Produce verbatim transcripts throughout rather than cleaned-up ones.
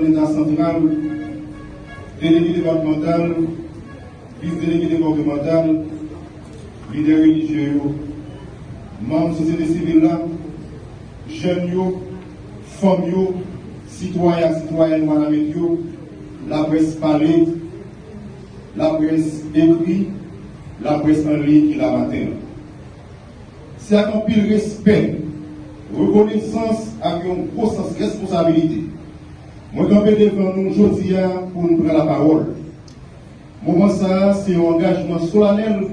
Leta santral, delege depatmantal, vis delege depatmantal, lidè relijye yo, manm sosyete sivil la, jèn yo, fanm yo, sitwayen ak sitwayèn Wanament yo, laprès pale, laprès ekri, laprès an liy ki la maten an. Se ak anpil respè, rekonesans ak yon gwo sans responsabilite mwen kanpe devan nou jodi a pou n pran lapawòl. Moman sa a se yon angajman solanèl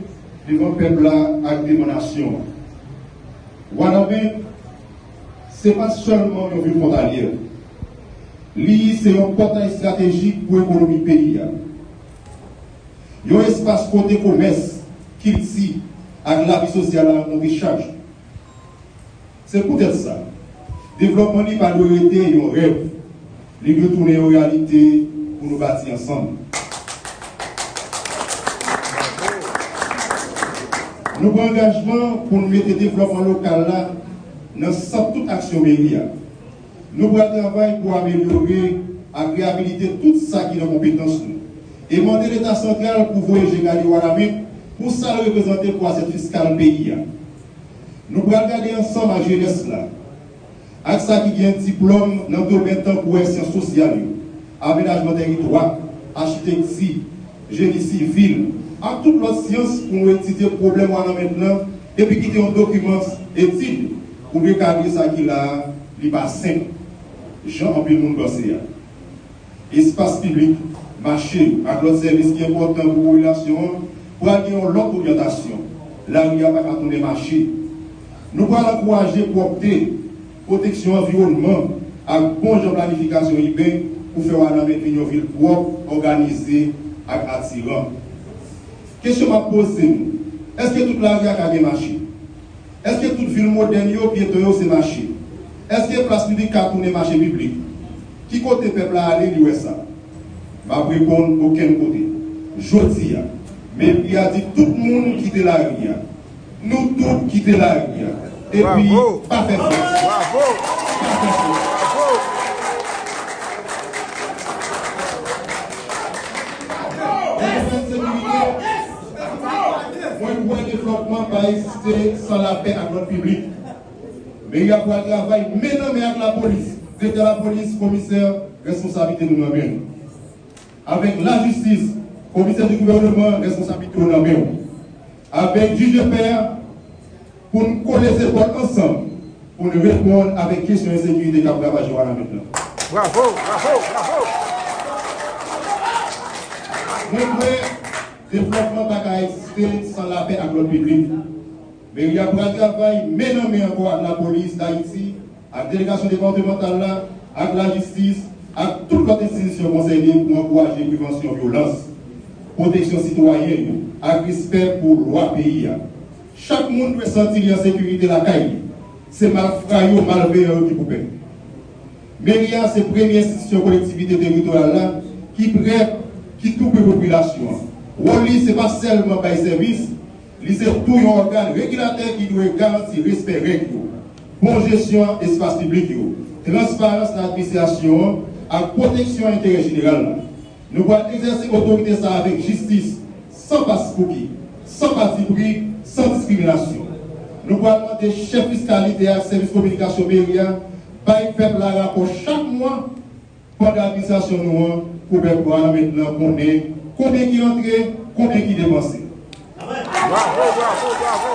devan pèp la ak devan nasyon an. Wanament se pa sèlman yon vil fwontalyè. Li se yon pòtay estratejik pou ekonomi peyi a. Yon espas kote komès, kilti ak lavi sosyal la rankontre chak jou. Se poutèt sa, devlòpman li pa dwe rete yon rèv, li dwe tounen yon reyalite pou nou bati ansanm. Nou pran angajman pou n mete devlòpman lokal la nan sant tout aksyon meri a. Nou pral travay pou amelyore ak reyabilite tout sa ki nan konpetans nou e mande Leta santral pou voye je gade Wanament pou sa l reprezante pou asyèt fiskal peyi a. Nou pral gade ansanm ak jenès la, ak sa ki gen diplòm nan domèn tankou syans sosyal yo, amenajman tèritwa, achitekti, jeni sivil, ak tout lòt syans pou nou etidye pwoblèm Wanament lan epi kite yon dokiman etid pou rekadre sa ki la a, li pa senp, jan anpil moun panse a. Espas piblik, mache yo ak lòt sèvis ki enpòtan pou popilasyon an pral gen yon lòt oryantasyon. Lari a pa ka tounen mache. Nou pral ankouraje pwòpte, pwoteksyon anviwònman ak bon jan planifikasyon iben pou fè Wanament vin yon vil pwòp, òganize ak atiran. Kesyon m ap poze nou, èske tout lari a ka gen mache? Èske tout vil modèn yo, pyeton yo se mache? Èske plas piblik ka tounen mache piblik? Ki kote pèp la ale, li wè sa? M ap reponn, okenn kote. Jodi a, meri a di tout moun kite lari a. Nou tout kite lari a. Epi, pa fè fòs. Pa fè fòs. Mwen kwè devlòpman pa egziste san lapè ak lòd piblik. Meri a pral travay men nan men ak lapolis, direktè lapolis, komisè, responsablite nou nan men nou. Avèk lajistis, komisè di gouvèneman, responsablite w nan men w. Avèk jij de pè, pou n kole zepòl ansanm, pou n reponn avèk kesyon ensekirite k ap ravaje Wanament lan. Bravo, bravo, bravo! Mwen kwè, devlòpman pa ka egziste san lapè ak lòd piblik. Meri a pral travay men nan men ankò ak lapolis Dayiti, ak delegasyon depatmantal la, ak lajistis, ak tout lòt enstitisyon konsène pou ankouraje prevansyon vyolans, pwoteksyon sitwayen yo, ak respè pou lwa peyi a. Chak moun dwe santi li an sekirite lakay li. Se malfra yo, malveyan yo ki pou pè. Meri a se premye enstitisyon kolektivite teritoryal la ki prè, ki tou pre popilasyon an. Wòl li se pa sèlman bay sèvis, li se tou yon ògàn regilatè ki dwe garanti respè règ yo, bon jesyon espas piblik yo, transparans nan administrasyon an ak pwoteksyon enterè jeneral la. Nou pral egzèse otorite sa a avèk jistis, san paspouki, san patipri, san diskriminasyon. Nou pral mande chèf fiskalite ak sèvis kominikasyon meri a bay pèp la rapò chak mwa pandan administrasyon nou an pou pèp Wanament lan konnen konbyen ki rantre, konbyen ki depanse. Bravo, bravo, bravo!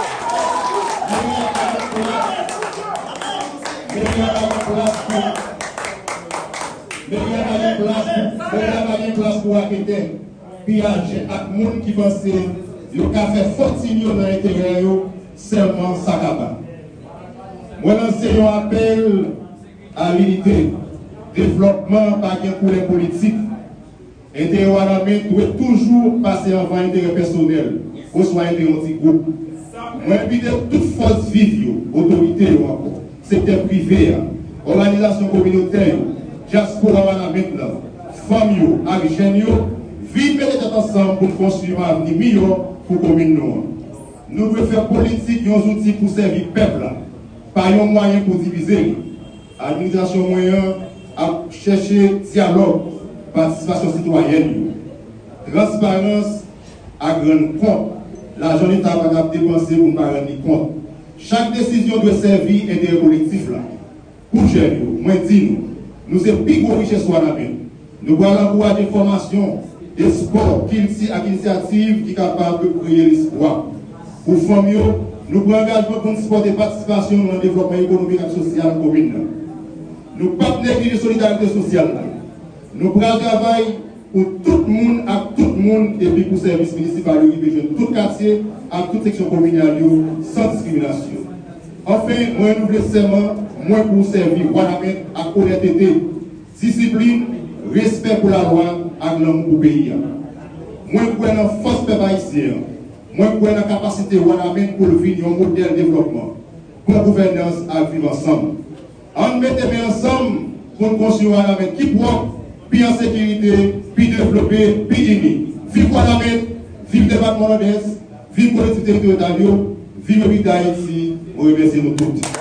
Meri a pa gen plas, meri a pa gen plas pou, meri a pa gen plas pou, meri a pa gen plas pou raketè, piyajè ak moun ki panse yo ka fè fòtin yo nan enterè yo sèlman sa ka ba. Mwen lanse yon apèl a linite. Devlòpman pa gen koulè politik. Enterè Wanament dwe toujou pase anvan enterè pèsonèl oswa enterè yon ti gwoup. Mwen envite tout fòs viv yo, otorite yo ankò, sektè prive a, òganizasyon kominotè yo, dyaspora Wanament lan, fanm yo ak jèn yo, vin mete tèt ansanm pou n konstwi yon avni miyò pou komin nou an. Nou dwe fè politik yon zouti pou sèvi pèp la, pa yon mwayen pou divize li. Administrasyon mwen an ap chèche dyalòg, patisipasyon sitwayèn yo, transparans ak rann kont. Lajan Leta pa t ap depanse pou n pa rann li kont. Chak desizyon dwe sèvi enterè kolektif la. Pou jèn yo, mwen di nou, nou se pi gwo richès Wanament. Nou pral ankouraje fòmasyon, espò, kilti ak inisyativ ki kapab kreye lespwa. Pou fanm yo, nou pran angajman pou n sipòte patisipasyon nou nan devlòpman ekonomik ak sosyal komin nan. Nou p ap neglije solidarite sosyal la. Nou pral travay pou tout moun ak tout moun epi pou sèvis minisipal yo rive jwenn tout katye ak tout seksyon kominal yo san diskriminasyon. Anfen, mwen renouvle sèman mwen pou sèvi Wanament ak onètete, disiplin, respè pou lalwa ak lanmou pou peyi a. Mwen kwè nan fòs pèp ayisyen an. Mwen kwè nan kapasite Wanament pou l vin yon modèl devlòpman, bon gouvènans ak viv ansanm. Ann mete men ansanm pou n konstwi yon Wanament ki pwòp, pi an sekirite, pi devlope, pi ini. Viv Wanament, viv depatman Nòdès, viv kolektivite teritoryal yo, viv Repiblik Dayiti. Mwen remèsye nou tout.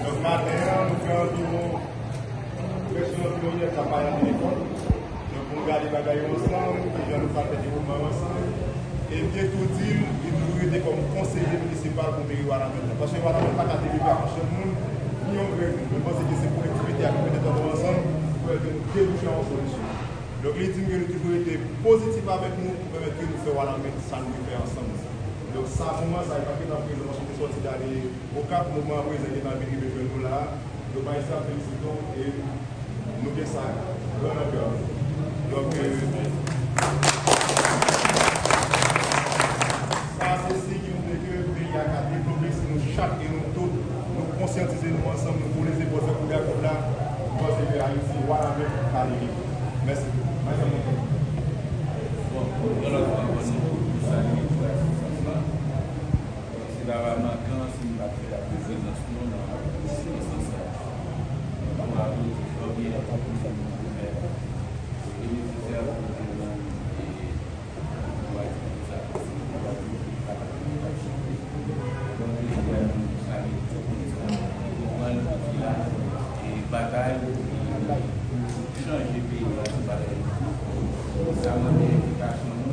Donk, maten an, nou fè anviwon, prèske anviwon inèdtan pale nan telefòn. Donk, pou nou gade bagay yo ansanm, kijan nou ka fè devlopman yo ansanm. E m te tou di l, li toujou rete kòm konseye minisipal pou meri Wanament la. Paske Wanament pa ka devlope ak yon sèl moun, ni yon grenn moun. Mwen panse ke se kolektivite a ki mete tèt nou ansanm pou fè ke nou debouche a yon solisyon. Donk, li di m ke li toujou rete pozitif avèk nou pou pèmèt ke nou fè Wanament sa nou vle fè ansanm. Donk, sa, moman sa, li pa gentan prezan, paske nou te sòti t ale Okap, moman an prezan, li gentan vin rive jwenn nou la a. Donk, Maestro, felisite w e nou gen sa gran nan kè nou. Donk, euh, sa se siy ki montre ke peyi a ka devlope si nou chak e nou tout, nou konsyantize nou ansanm, nou boule zepòl, fè koulè a kout la, nou panse ke Ayiti, Wanament ka leve. Mèsi. Bon, yon lòt fwa ankò, nou tout, nou salye frè Asistans lan. Se pa pa mankan si n pa t fè l ak prezans nou nan sèmèn sa a. Nou ap fè yon byen ankò pou nou fè yon gwo mèt. E nesesè pou nou jwenn, e, batay, chanje peyi a, se bagay sa mande enplikasyon nou.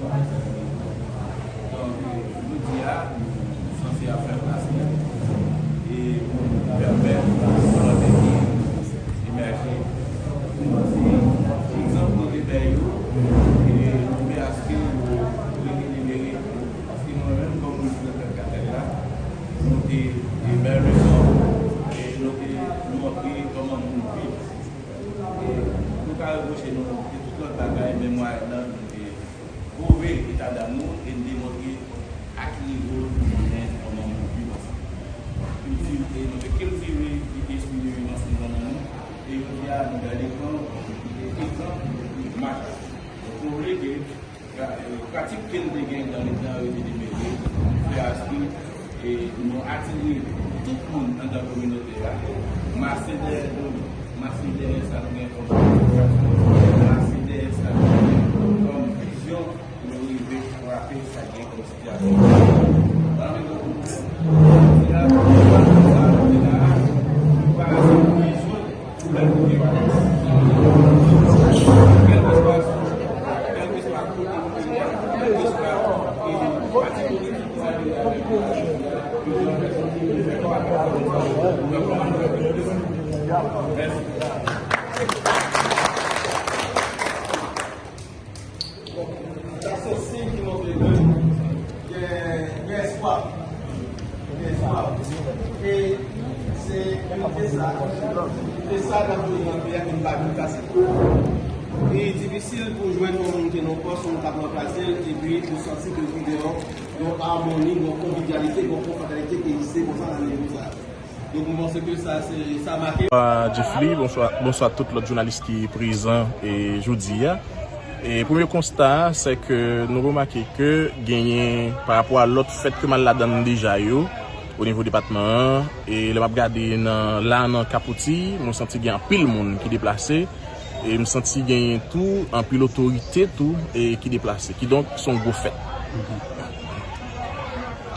Donk, jodi a, nou sanse ap fè plas nou. E pou nou pèmèt volonte ki emèje. Nou se egzanp nou te bay yo, e nou vle aske yo rete libere. Paske nou menm, kòm nou jwe pèp katèk la, nou te, te bay leson, e nou te montre kòman moun viv. E nou ka repwoche nou de tout lòt bagay, men mwayennan nou te pwouve eta dam nou e n te montre a ki nivo nou konnen kòman moun viv ansanm. Kilti, e nou te kiltive espri de viv ansanm nan nou, e jodi a nou gade kòman nou te egzanp, nou te mach. Donk, nou vle ke pra-, e, pratik ke n te gen nan letan yo te demere, fè aske, e, nou atire tout moun anndan kominote a, mase dèyè do nou, mase dèyè sa nou gen kòm, mase dèyè sa nou gen kòm vizyon pou nou rive frape sa gen kòm sitiyasyon. Ban nou yon kout men. Jodi a, nou pa nan sa nou te la a, nou pa bezwen Sa se siy ki montre ke gen, gen espwa. Gen espwa. E se, se sa, se sa k ap jwe nan peyi a ki pa vin kase. Li difisil pou jwenn yon moun ki nan pòs, yon moun k ap ranplase l, epi ou santi ke li gen yon, yon amoni, yon konvivyalite, yon konfratènite ke se konsa nan nivo sa. Donk, mwen panse ke sa, se, sa make. Bonswa, Jeffly, bonswa, bonswa tout lòt jounalis ki prezan e jodi a. E premye konsta a, se ke nou remake ke genyen, pa rapò a lòt fèt ke m al ladan l deja yo, o nivo depatman an, e lè m ap gade nan, la nan Kapoti, mwen santi gen anpil moun ki deplase, e m santi genyen tou anpil otorite tou, e ki deplase. Kidonk, se yon gwo fèt.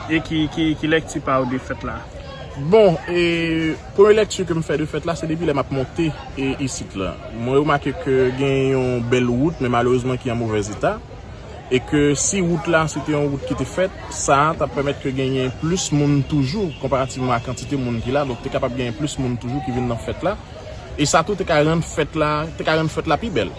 E ki, ki, ki lèkti pa w de fèt la? Bon, e premye lèkti ke m fè de fèt la, se depi lè m ap monte e isit la. Mwen remake ke gen yon bèl wout, men malerezman ki an movèz eta. E ke si wout la, se te yon wout ki te fèt, sa a t ap pèmèt ke genyen plis moun toujou, konparativman a kantite moun ki la. Donk, te kapab genyen plis moun toujou ki vin nan fèt la. E sa tou te ka rann fèt la, te ka rann fèt la pi bèl.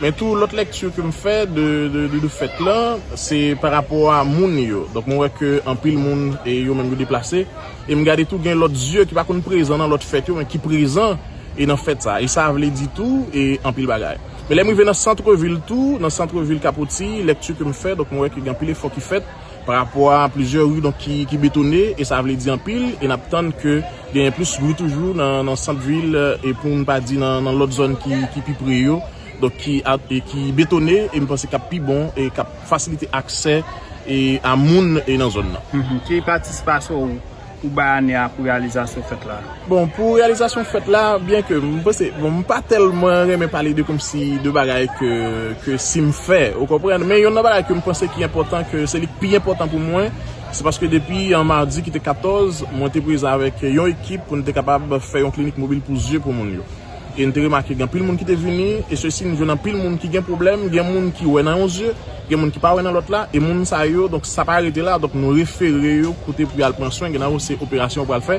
Men tou, lòt lèkti ke m fè de, de, de, de fèt la, se pa rapò a moun yo. Donk, mwen wè ke anpil moun, e yo menm yo deplase. E m gade tou gen lòt zye ki pa konn prezan nan lòt fèt yo, men ki prezan e nan fèt sa. E sa vle di tou, e anpil bagay. Men lè m rive nan santrevil tou, nan santrevil Kapoti, lèkti ke m fè, donk, mwen wè ke gen anpil efò ki fèt pa rapò a plizyè ri, donk, ki, ki betone, e sa vle di anpil, e n ap tann ke genyen plis ri toujou nan, nan sant vil, e pou n pa di nan, nan lòt zòn ki, ki pi pre yo, donk, ki, a- e ki betone, e m panse k ap pi bon, e k ap fasilite aksè e a moun e nan zòn nan. Mhm. Ki patisipasyon ou, ou bay ane a pou reyalizasyon fèt la? Bon, pou reyalizasyon fèt la, byen ke m panse, bon, m pa tèlman renmen pale de kòmsi de bagay ke, ke si m fè, ou konprann, men youn nan bagay ke m panse ki enpòtan, ke se li k pi enpòtan pou mwen, se paske depi an madi ki te katòz, mwen te prezan avèk yon ekip pou n te kapab fè yon klinik mobil pou zye pou moun yo. E n te remake gen anpil moun ki te vini, e sesi n jwenn anpil moun ki gen pwoblèm, gen moun ki wè nan yon zye, gen moun ki pa wè nan lòt la, e moun sa yo, donk sa pa rete la, donk nou refere yo kote pou y al pran swen, gen nan yo se operasyon yo pral fè.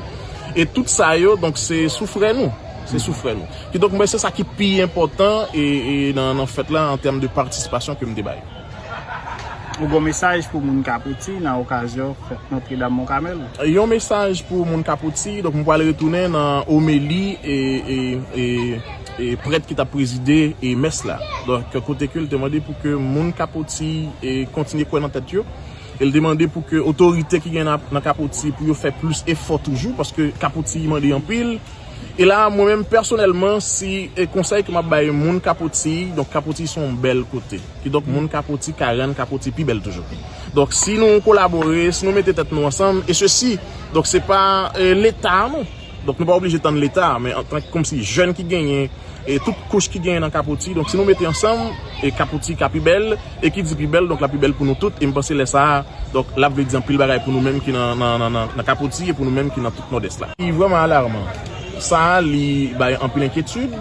E tout sa yo, donk se sou frè nou, se sou frè nou. Kidonk mwen se sa ki pi enpòtan e, e nan, nan fèt la an tèm de patisipasyon ke m te bay. Ou gon mesaj pou moun Kapoti nan okazyon fèt Notredam Mont Carmel? Yon mesaj pou moun Kapoti, donk m pral retounen nan omeli e, e, e, e prèt ki t ap prezide e mès la. Donk, kote ke l te mande pou ke moun Kapoti e kontinye kwè nan tèt yo. E l te mande pou ke otorite ki gen nan, nan Kapoti pou yo fè plis efò toujou, paske Kapoti mande anpil. E la, mwen menm pèsonèlman, si e konsèy ke m ap bay moun Kapoti, donk Kapoti se yon bèl kote. Kidonk, moun Kapoti ka rann Kapoti pi bèl toujou. Donk, si nou kolabore, si nou mete tèt nou ansanm, e sesi, donk, se pa e, Leta, non. Donk, nou pa oblije tann Leta, men antan kòmsi jèn ki genyen, e tout kouch ki genyen nan Kapoti, donk, si nou mete ansanm, e Kapoti ka pi bèl, e ki di pi bèl, donk, l ap pi bèl pou nou tout, e m panse lè sa a, donk, l ap vle di anpil bagay pou nou menm ki nan, nan, nan, nan, nan Kapoti e pou nou menm ki nan tout Nòdès la. Li vrèman alarman. Sa a, li bay anpil enkyetid,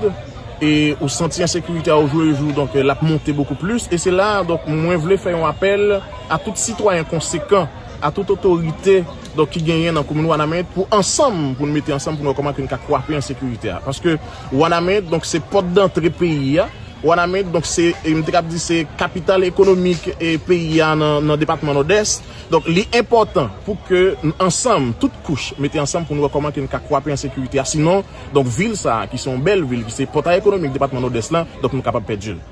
e ou santi ensekirite a o jou le jou, donk, l ap monte bokou plis, e se la, donk, mwen vle fè yon apèl a tout sitwayen konsekan, a tout otorite, donk, ki genyen nan komin Wanament, pou ansanm, pou n mete ansanm, pou n wè kòman ke n ka kwape ensekirite a. Paske Wanament, donk, se pòt dantre peyi a, Wanament, donk, se, e m te kab di, se kapital ekonomik e peyi a nan, nan depatman Nòdès. Donk, li enpòtan pou ke n ansanm, tout kouch, mete ansanm pou n wè kòman ke n ka kwape ensekirite a. Sinon, donk, vil sa a, ki se yon bèl vil, ki se pòtay ekonomik depatman Nòdès la, donk, nou kapab pèdi l.